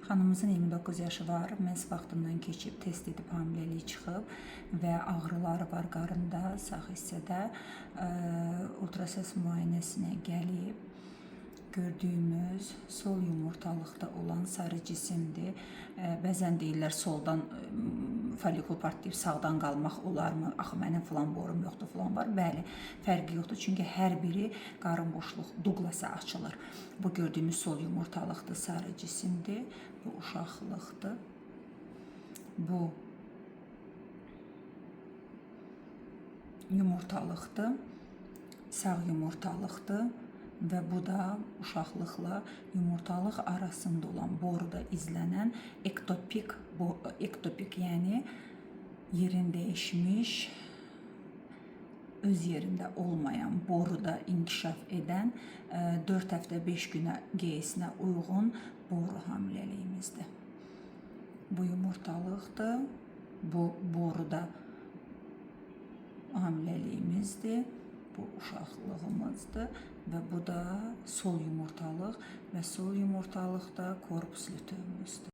Xanımımızın 29 yaşı var. Mens vaxtından keçib, test edib hamiləlik çıxıb və ağrıları var qarında, sağ hissədə. Ultrasəs müayinəsinə gəlib. Gördüyümüz sol yumurtalıqda olan sarı cisimdir. Bəzən deyirlər soldan follikul partlayıb sağdan qalmaq olarmı? Axı mənim filan borum yoxdur, filan var. Bəli, fərqi yoxdur. Çünki hər biri qarın boşluq Douglasa açılır. Bu gördüyümüz sol yumurtalıqdır, sarı cisimdir. Bu uşaqlıqdır. Bu yumurtalıqdır. Sağ yumurtalıqdır və bu da uşaqlıqla yumurtalıq arasında olan boruda izlənən ektopik, ektopik, yəni yerin dəyişmiş, öz yerində olmayan boruda inkişaf edən 4 həftə 5 günə G-sinə uyğun boru hamiləliyimizdir. Bu yumurtalıqdır. Bu boruda hamiləliyimizdir. Bu uşaqlığımızdır və bu da sol yumurtalıq və sol yumurtalıqda korpus luteumumuzdur.